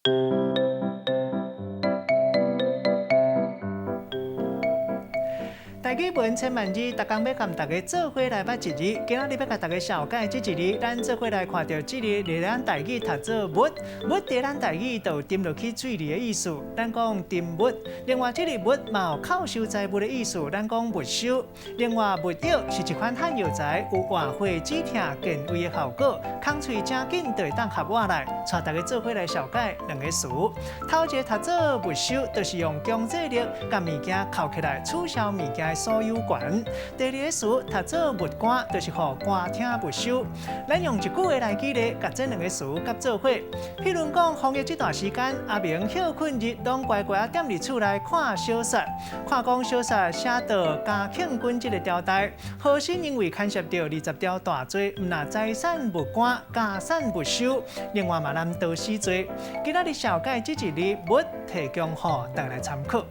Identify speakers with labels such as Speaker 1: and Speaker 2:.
Speaker 1: 台語文千萬字，逐工欲共大家做伙來捌一字。今仔日欲共大家紹介這一字，咱做伙來看著這字，佇咱台語讀做物，物佇咱台語就有沉落去水裡的意思，咱講沉物。另外，這个物嘛有扣收財物的意思，咱講沒收。另外，沒藥是一款漢藥材，有活血止疼、健胃的效果，空喙誠緊就會當合活來。帶大家做伙來紹介兩个詞。頭一个讀做沒收，就是用強制力共物件扣起來，取消物件的所有權。第二个詞讀做沒官，就是予官廳沒收。咱用一句話來舉例，共這兩个詞佮做伙。譬如講，防疫這段時間，阿明歇睏日攏乖乖仔踮佇厝內看小說，看講小說寫到嘉慶君這个朝代，和珅因為牽涉著20條大罪，毋但財產沒官，家產沒收，另外嘛難逃死罪。今仔日紹介這一字沒，提供予大家來參考。